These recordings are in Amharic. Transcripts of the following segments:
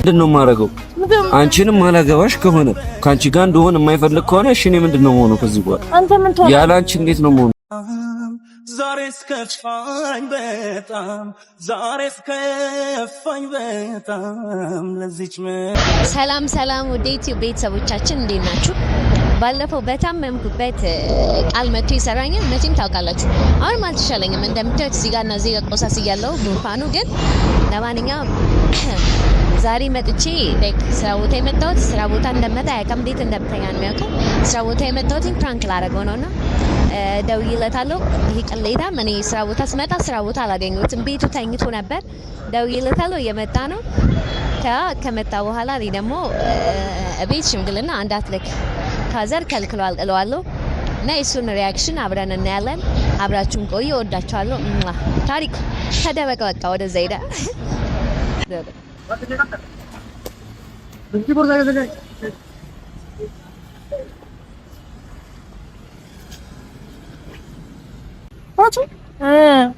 ምንድን ነው የማደርገው? አንቺንም አላገባሽ ከሆነ ከአንቺ ጋር እንደሆነ የማይፈልግ ከሆነ እሺ፣ እኔ ምንድን ነው የምሆነው ከዚህ በኋላ? አንተ ምን ትሆናለህ? ያለ አንቺ እንዴት ነው የምሆነው? ዛሬ እስከፋኝ በጣም ዛሬ እስከፋኝ በጣም ለዚች ሰላም ሰላም፣ ውድ ዩቲዩብ ቤተሰቦቻችን እንዴት ናችሁ? ባለፈው በታመምኩበት ቃል መጥቶ ይሰራኛል። መቼም ታውቃላችሁ። አሁንም አልተሻለኝም። እንደምታዩት እዚህ ጋር እና እዚህ ጋር ቆሳስ እያለው ጉንፋኑ ግን ለማንኛውም ዛሬ መጥቼ like ስራ ቦታ የመጣሁት ስራ ቦታ እንደመጣ አያውቅም፣ እንዴት እንደምተኛ ነው የሚያውቀው። ስራ ቦታ የመጣሁት prank ላደርገው ነውና ደውዬለታለሁ። ይሄ ቅሌታም እኔ ስራ ቦታ ስመጣ ስራ ቦታ አላገኘሁትም፣ ቤቱ ተኝቶ ነበር። ደውዬለታለሁ፣ እየመጣ ነው። ከመጣ በኋላ እኔ ደግሞ ቤት ሽምግልና እንዳትልክ father ከልክሏል እለዋለሁ እና የእሱን reaction አብረን እናያለን። አብራችሁን ቆዩ። እወዳችኋለሁ። ታሪክ ተደበቀ፣ በቃ ወደዛ ሄደ።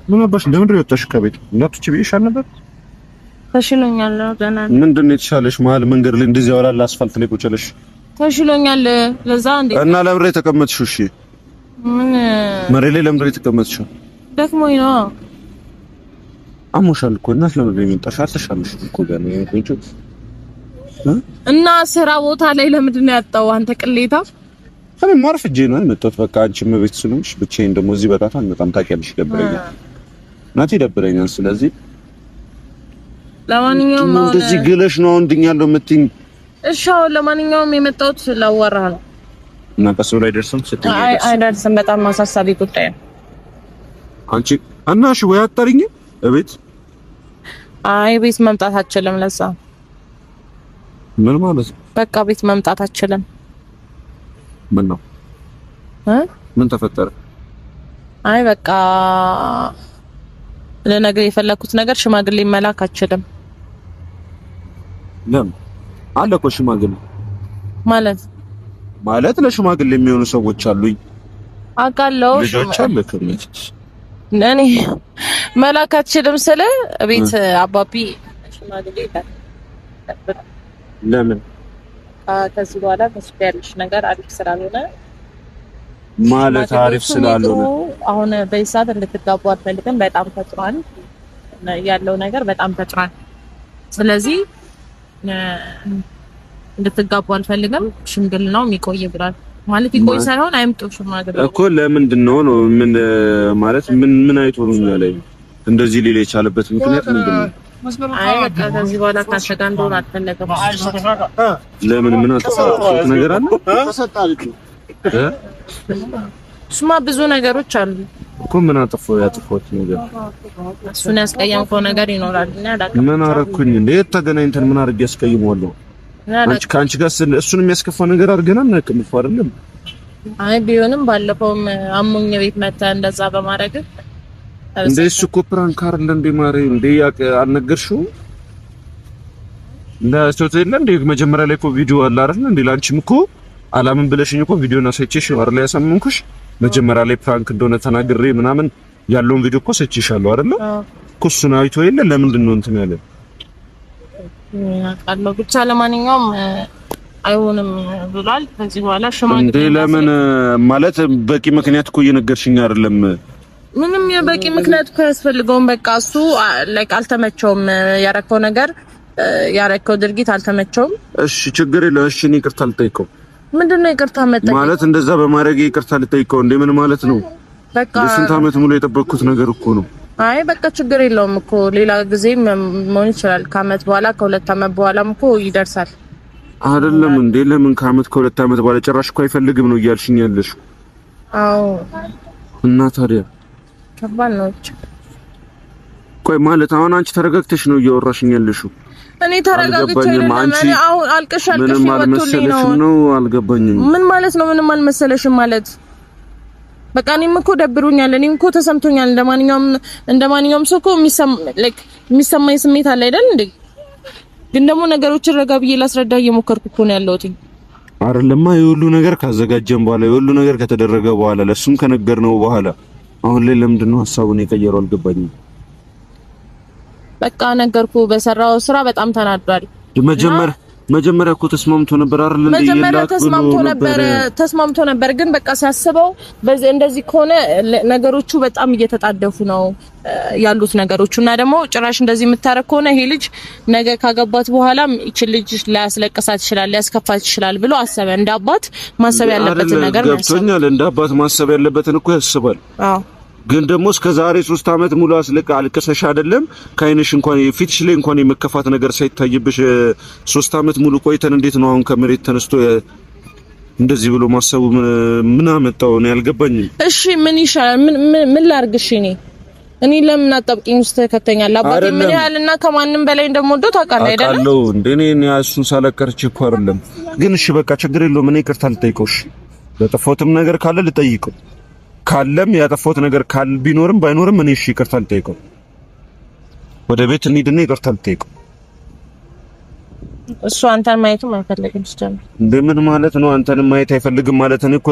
ምን አባሽ ለምንድን ነው የወጣሽው ከቤት? እንዳትወጪ ብዬሽ አልነበር? ተሽሎኛል። ደህና ነኝ። ምንድን ነው የተሻለሽ? መሀል መንገድ ላይ እንደዚህ ያወራል አስፋልት ላይ ቁጭ ብለሽ ተሽሎኛል። ለዛ እንዴ እና ለምንድን ነው የተቀመጥሽው? እሺ ምን መሬት ላይ ለምንድን ነው የተቀመጥሽው? ደክሞኝ ነው። አሞሻል እኮ እናት፣ ለምንድን ነው የመጣሽው? አልተሻለሽም እኮ ገና ቆንጆ። እና ስራ ቦታ ላይ ለምንድን ነው ያጣው? አንተ ቅሌታ። እኔ አርፍጄ ነው የመጣሁት። በቃ አንቺም ቤት ስለሆንሽ ብቻዬን ደግሞ እዚህ በጣም አልመጣም። ታውቂያለሽ፣ ይደብረኛል እናቴ፣ ይደብረኛል። ስለዚህ ለማንኛውም አሁን እንደዚህ ግለሽ ነው አሁን ድኛለሁ የምትይኝ? እሺ አሁን ለማንኛውም የመጣሁት ላዋራህ ነው። እና ቀስ ብሎ አይደርስም ስትይ? አይ አይደርስም። በጣም አሳሳቢ ጉዳይ ነው። አንቺ እና እሺ ወይ አጣሪኝ እቤት። አይ ቤት መምጣት አትችልም። ለዛ ምን ማለት ነው? በቃ ቤት መምጣት አትችልም። ምን ነው እ ምን ተፈጠረ? አይ በቃ ልነግርህ የፈለኩት ነገር ሽማግሌ መላክ አትችልም። ለምን? አለ እኮ ሽማግሌ። ማለት ማለት ለሽማግሌ የሚሆኑ ሰዎች አሉኝ። አውቃለሁ። ልጆች አለ ከመች እኔ መላክ አትችልም ስለ ቤት አባቢ ሽማግሌ ለምን? ከዚህ በኋላ ከሱ ጋር ያለሽ ነገር አሪፍ ስላልሆነ ማለት አሪፍ ስላልሆነ አሁን በዚህ ሰዓት እንድትጋቡ አልፈልግም። በጣም ተጭሯል ያለው ነገር በጣም ተጭሯል። ስለዚህ እንድትጋቡ አልፈልግም። ሽምግልናው የሚቆይ ብሏል። ማለት ይቆይ ሳይሆን አይምጡ ሽማግሌ እኮ ለምንድን ነው ነው ምን ማለት ምን ምን አይቶ ነው እኛ ላይ እንደዚህ ሊል የቻለበት ምክንያት ምንድን ነው? አይ በቃ ከዚህ በኋላ ካንተ ጋር እንደሆነ አልፈለገም። ለምን ምን አልተሳሳትኩት ነገር አለ? እሱማ ብዙ ነገሮች አሉ እኮ ምን አጥፎ ያጥፎት ነገር እሱን ያስቀየምከው ነገር ይኖራል። እና አላውቅም። ምን አደረኩኝ እንዴ? ተገናኝተን ምን አድርጌ ያስቀይመዋለሁ? አንቺ ከአንቺ ጋር እሱን የሚያስከፋ ነገር አድርገን አናውቅም እኮ አይደለም። አይ ቢሆንም ባለፈውም አሞኝ ቤት መተህ እንደዛ በማድረግ እንደ እሱ እኮ prank አይደለ እንዴ ማሬ? እንዴ አልነገርሽውም? ለሰው የለ እንዴ? መጀመሪያ ላይ እኮ ቪዲዮ አለ አይደል እንዴ? ላንቺም እኮ አላምን ብለሽኝ እኮ ቪዲዮን አሳይቼሽ ነው አይደል ያሳመንኩሽ? መጀመሪያ ላይ prank እንደሆነ ተናግሬ ምናምን ያለውን ቪዲዮ እኮ ሰጥቼሻለሁ አይደል? እኮ እሱን አይቶ የለ ለምንድን ነው እንትን ያለ? አውቃለሁ ብቻ ለማንኛውም አይሆንም ብሏል። ከዚህ በኋላ ሽማግሌ እንዴ ለምን ማለት በቂ ምክንያት እኮ እየነገርሽኝ አይደለም። ምንም የበቂ ምክንያት እኮ አያስፈልገውም። በቃ እሱ like አልተመቸውም፣ ያረከው ነገር ያረከው ድርጊት አልተመቸውም። እሺ ችግር የለውም። እሺ እኔ ይቅርታ ልጠይቀው። ምንድነው ይቅርታ መጠየቅ ማለት? እንደዛ በማድረግ ይቅርታ ልጠይቀው እንዴ? ምን ማለት ነው? በቃ ለስንት ዓመት ሙሉ የጠበቅኩት ነገር እኮ ነው። አይ በቃ ችግር የለውም እኮ ሌላ ጊዜ መሆን ይችላል። ከአመት በኋላ ከሁለት አመት በኋላም እኮ ይደርሳል። አይደለም እንዴ? ለምን ከአመት ከሁለት አመት በኋላ ጭራሽ እኮ አይፈልግም ነው እያልሽኝ ያለሽ? አዎ። እና ታዲያ ከባድ ነው። ቆይ ማለት አሁን አንቺ ተረጋግተሽ ነው እያወራሽኝ ያለሽው? እኔ ተረጋግቼ አይደለም። እኔ አሁን አልቅሽ አልቅሽ ምንም አልመሰለሽም ነው? አልገባኝም። ምን ማለት ነው? ምንም አልመሰለሽም ማለት በቃ እኔም እኮ ደብሮኛል። እኔም እኮ ተሰምቶኛል። እንደማንኛውም እንደማንኛውም ሰው እኮ የሚሰማኝ ስሜት አለ አይደል እንዴ? ግን ደግሞ ነገሮችን ረጋ ብዬ ላስረዳ እየሞከርኩ እኮ ነው ያለሁት። አይደለማ የሁሉ ነገር ካዘጋጀን በኋላ የሁሉ ነገር ከተደረገ በኋላ ለሱም ከነገርነው በኋላ አሁን ላይ ለምንድን ነው ሀሳቡን የቀየረው? አልገባኝም። በቃ ነገርኩ። በሰራው ስራ በጣም ተናዷል። መጀመሪያ እኮ ተስማምቶ ነበር አይደል? መጀመሪያ ተስማምቶ ነበር፣ ግን በቃ ሲያስበው በዚህ እንደዚህ ከሆነ ነገሮቹ በጣም እየተጣደፉ ነው ያሉት ነገሮቹ። እና ደግሞ ጭራሽ እንደዚህ የምታረግ ከሆነ ይሄ ልጅ ነገ ካገባት በኋላም ይቺ ልጅ ሊያስለቅሳት ይችላል፣ ሊያስከፋት ይችላል ብሎ አሰበ። እንደ አባት ማሰብ ያለበትን ነገር ነው። ገብቶኛል። እንደ አባት ማሰብ ያለበትን እኮ ያስባል። አዎ ግን ደግሞ እስከ ዛሬ 3 ዓመት ሙሉ አልቅሰሽ አይደለም ከአይንሽ እንኳን ፊትሽ ላይ እንኳን የመከፋት ነገር ሳይታይብሽ 3 ዓመት ሙሉ ቆይተን እንዴት ነው አሁን ከመሬት ተነስቶ እንደዚህ ብሎ ማሰቡ ምን አመጣው ነው ያልገባኝም። እሺ ምን ይሻላል? ምን ላድርግ? እሺ እኔ ለምን አጣብቂኝ ውስጥ ተከተኛል? አባቴ ምን ያህል እና ከማንም በላይ እንደምወደው ታውቃለህ አይደል? አውቃለሁ። እንደ እኔ እሱን ሳላቀርች እኮ አይደለም። ግን እሺ በቃ ችግር የለውም። እኔ ይቅርታ ልጠይቀው። እሺ ያጠፋሁትም ነገር ካለ ልጠይቀው ካለም ያጠፋሁት ነገር ካለ ቢኖርም ባይኖርም እኔ እሺ ይቅርታ ልጠይቀው። ወደ ቤት እንሂድና ይቅርታ ልጠይቀው። እሱ አንተን ማየትም አይፈልግም። ሲጀምር እንደምን ማለት ነው? አንተንም ማየት አይፈልግም ማለት ነው እኮ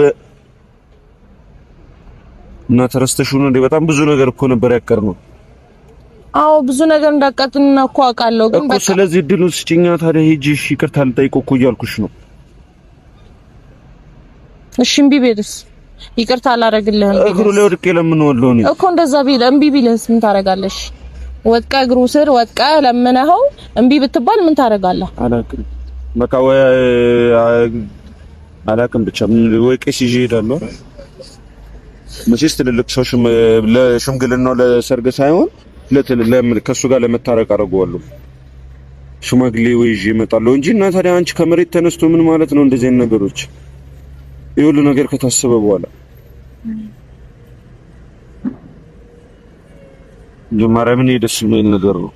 እና ተረስተሽው ነው እንዴ? በጣም ብዙ ነገር እኮ ነበር ያቀርነው። አዎ ብዙ ነገር እንዳቃጥልና እኮ አውቃለሁ። ግን በቃ ስለዚህ እድሉን ስጪኛ ታዲያ። ሂጂ እሺ ይቅርታ ልጠይቀው እኮ እያልኩሽ ነው። እሺ እምቢ ቢልስ? ይቅርታ አላደርግልህም። እግሩ ላይ ወድቄ ለምነዋለሁ እኔ እኮ እንደዛ ቢል እምቢ ቢልስ ምን ታደርጋለሽ? ወድቀህ እግሩ ስር ወድቀህ ለምነኸው እምቢ ብትባል ምን ታደርጋለህ? አላውቅም። በቃ ወይ አላውቅም ብቻ ወይ ቄስ ይዤ እሄዳለሁ። መቼስ ትልልቅ ሰው ለሽምግልናው ለሰርግ ሳይሆን ከእሱ ጋር ለመታረቅ አደርገዋለሁ። ሽማግሌ ወይ ይዤ እመጣለሁ እንጂ እና ታዲያ አንቺ ከመሬት ተነስቶ ምን ማለት ነው እንደዚህ አይነት ነገሮች? ይህ ሁሉ ነገር ከታሰበ በኋላ ማርያምን ደስ የሚል ነገር ነው።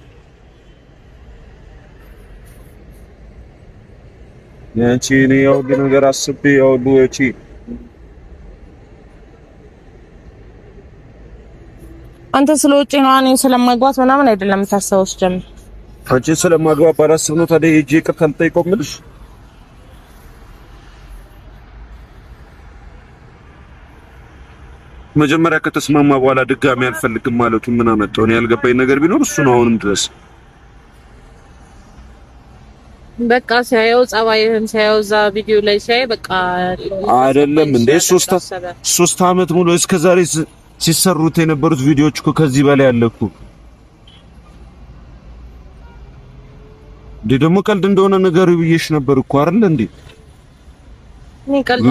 ያንቺ እኔ ያው ሁሉ ነገር አስቤ ያው ሁሉ ወጪ አንተ ስለ ውጪ ነው እኔን ስለማግባት ምናምን አይደለም የምታስበው። ጀምር አንቺን ስለማግባት ባላስብ ነው ታዲያ ሂጅ ይቅርታ ልጠይቀው የምልሽ። መጀመሪያ ከተስማማ በኋላ ድጋሚ አልፈልግም ማለቱ ምን አመጣው? እኔ ያልገባኝ ነገር ቢኖር እሱ ነው። አሁንም ድረስ በቃ ሲያየው ጸባይህን ሲያየው እዛ ቪዲዮ ላይ ሲያይ በቃ አይደለም እንዴ 3 ዓመት ሙሉ እስከ ዛሬ ሲሰሩት የነበሩት ቪዲዮዎች እኮ ከዚህ በላይ አለ እኮ። እንዴ ደግሞ ቀልድ እንደሆነ ነገሩ ብዬሽ ነበር እኮ አይደል እንዴ?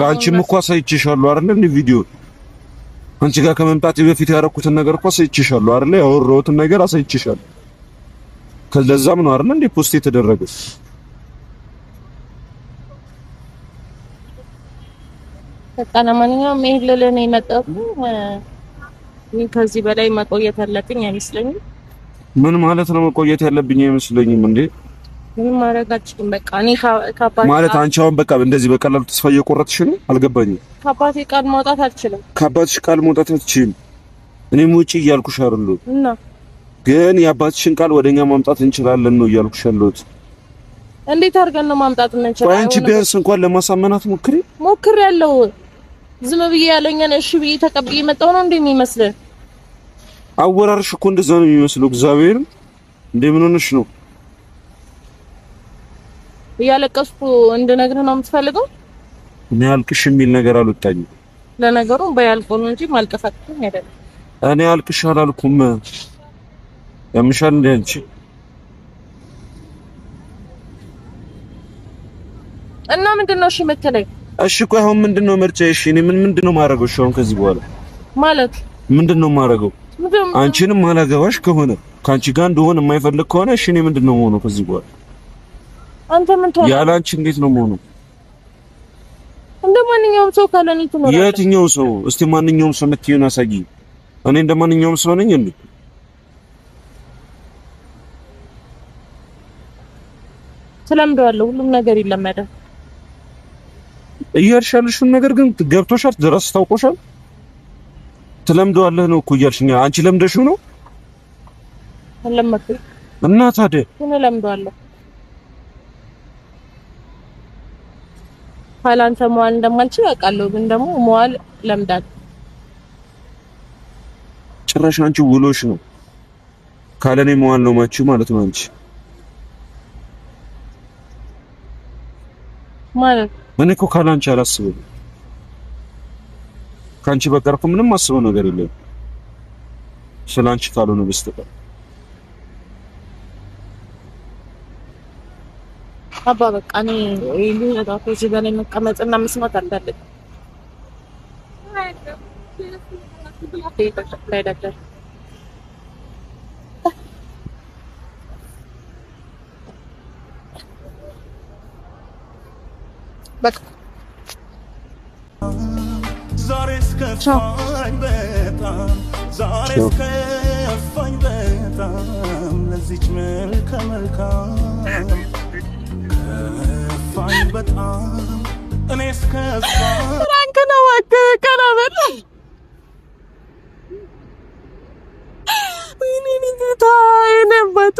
ላንቺም እኮ አሳይቼሻለሁ አይደል እንዴ ቪዲዮ አንቺ ጋር ከመምጣቴ በፊት ያደረኩትን ነገር እኮ አሳይቼሻለሁ አይደል? ያወራሁትን ነገር አሳይቼሻለሁ። ከለዛም ነው አይደል እንዴ post የተደረገው። በቃ ለማንኛውም ይሄን ልልህ ነው የመጣሁት። ከዚህ በላይ መቆየት ያለብኝ አይመስለኝም። ምን ማለት ነው መቆየት ያለብኝ አይመስለኝም እንዴ? ምንም ማድረግ አልችልም። በቃ እኔ ከአባቴ ማለት አንቺ አሁን በቃ እንደዚህ በቀላሉ ተስፋ እየቆረጥሽ ነው? አልገባኝም። ከአባቴ ቃል ማውጣት አልችልም። ከአባትሽ ቃል ማውጣት አትችይም። እኔም ውጪ እያልኩሽ አይደለም እና ግን የአባትሽን ቃል ወደኛ ማምጣት እንችላለን ነው እያልኩሽ ያለሁት። እንዴት አድርገን ነው ማምጣት የምንችለው? ቆይ አንቺ ቢያንስ እንኳን ለማሳመናት ሞክሪ። ሞክሬያለሁ። ዝም ብዬ ያለኝን እሺ ብዬ ተቀብዬ መጣሁ ነው እንዴ የሚመስልህ? አወራርሽ እኮ እንደዛ ነው የሚመስለው። እግዚአብሔር እንዴ ምን ሆነሽ ነው? እያለቀስኩ እንድነግርህ ነው የምትፈልገው? እኔ አልቅሽ የሚል ነገር አልወጣኝም። ለነገሩ ባያልቆ ነው እንጂ ማልቀስ አቅቶኝ አይደለም። እኔ አልቅሽ አላልኩም። ያምሻል እንዴ አንቺ? እና ምንድነው እሺ የምትለኝ? እሺ ቆይ አሁን ምንድነው ምርጫዬ? እሺ እኔ ምንድነው የማደርገው? እሺ አሁን ከዚህ በኋላ ማለት ምንድነው የማደርገው? አንቺንም አላገባሽ ከሆነ ከአንቺ ጋር እንደሆነ የማይፈልግ ከሆነ እሺ እኔ ምንድነው የምሆነው ከዚህ በኋላ? አንተ ምን ትሆናለህ? ያለ አንቺ እንዴት ነው የምሆነው? እንደ ማንኛውም ሰው ካለኔ ትኖራለህ። የትኛው ሰው እስቲ ማንኛውም ሰው የምትይውን አሳይኝ። እኔ እንደ ማንኛውም ሰው ነኝ እንዴ? ትለምደዋለህ። ሁሉም ነገር ይለመዳል። እያልሽ ያለሽውን ነገር ግን ገብቶሻል? ድረስ ታውቆሻል? ትለምደዋለህ ነው እኮ እያልሽኝ። አንቺ ለምደሽው ነው? አልለመድኩም። እና ታዲያ ግን እለምደዋለሁ። ካላንተ መዋል እንደማልችል አውቃለሁ፣ ግን ደግሞ መዋል ለምዳለሁ። ጭራሽ አንቺ ውሎሽ ነው ካለኔ መዋል ነው ማችሁ ማለት ነው አንቺ። ማለት እኔ እኮ ካላንቺ አላስብም። ከአንቺ በቀር እኮ ምንም አስበው ነገር የለም ስለ አንቺ ካልሆነ በስተቀር። አባ በቃ እኔ ልወጣ ከዚህ በላይ መቀመጥና መስማት አልፈልግም። በቃ ዛሬስ ከፋኝ በጣም፣ ዛሬስ ከፋኝ በጣም፣ ለዚች መልከ መልካም ከፋኝ በጣም፣ እኔስ ከፋኝ። Prank ነው እባክህ፣ ቀና በል። ወይኔ ጌታ፣ የኔ አባቱ።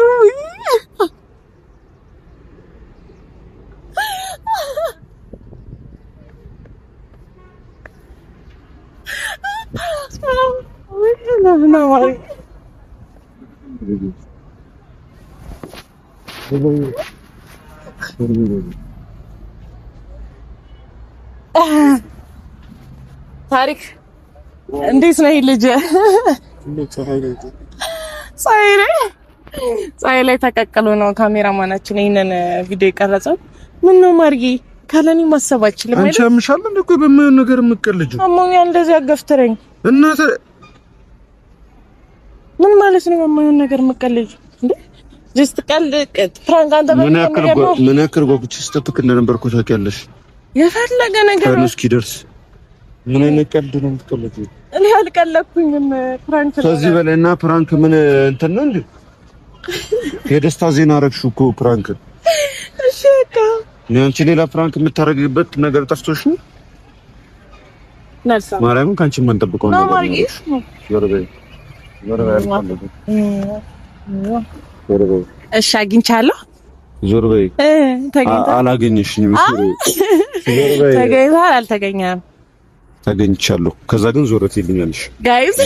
ታሪክ እንዴት ነው? ልጅ ፀሐይ ላይ ተቀቅሎ ነው ካሜራማናችን ይሄንን ቪዲዮ የቀረጸው። ምን ነው ማርዬ፣ ካለኔ ማሰብ አችልም። አንቺ ያምሻል እንዴ? ቆይ በማይሆን ነገር የምትቀልጂው? አሞኛል፣ እንደዚህ አገፍትረኝ። እና ምን ማለት ነው በማይሆን ነገር የምትቀልጂው እንዴ? Just ቀልድ prank። አንተ ምን ያክል ጓጉቼ ስጠብቅ እንደነበርኩ ታውቂያለሽ። የፈለገ ነገር ቀኑ እስኪደርስ ምን አይነት ቀልድ ነው የምትቀልጂው? እኔ አልቀለድኩኝም። Prank ነው። ከዚህ በላይ እና prank ምን እንትን ነው እንዴ? የደስታ ዜና አደረግሽው እኮ prank። እሺ በቃ አንቺ ሌላ prank የምታደርጊበት ነገር ጠፍቶሽ ነው? ማርያምን ከአንቺ የማንጠብቀው ነገር ነው። እሺ አግኝቻለሁ። ዞር በይ። አላገኘሽኝም። ተገኝቷል። አልተገኘም። ተገኝቻለሁ። ከዛ ግን ዞር ትይልኛለሽ። Guys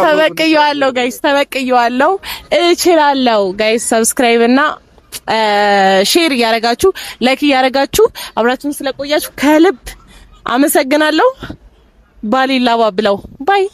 ተበቅየዋለሁ። Guys ተበቅየዋለሁ። እችላለሁ። Guys subscribe እና share እያረጋችሁ like እያረጋችሁ አብራችሁን ስለቆያችሁ ከልብ አመሰግናለሁ። ባሌ ላባ ብለው bye።